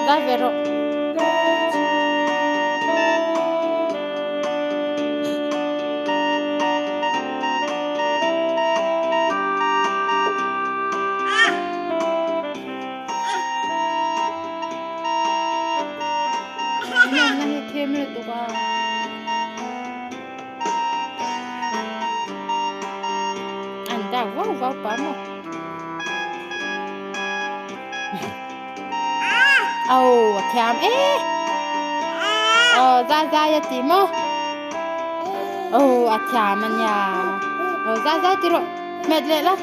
Zai ve rawh. Hniamna hi them lutuk a. An dak vau vau pah maw? Aw, a thiam e. Aw, zai zai a ti maw? Aw, a thiam a nia. Aw, zai zai ti rawh. Hmet leh la.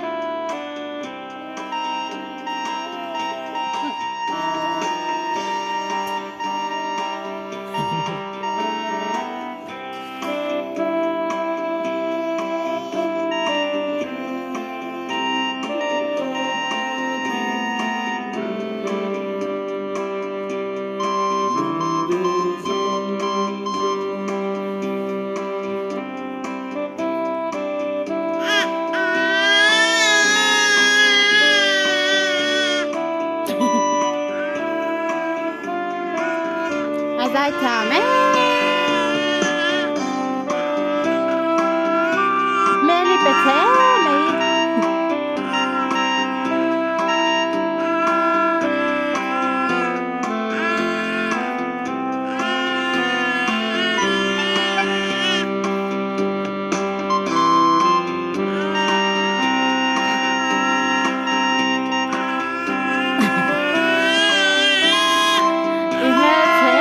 A zai thiam em. Mary pe che mai. I hmel che.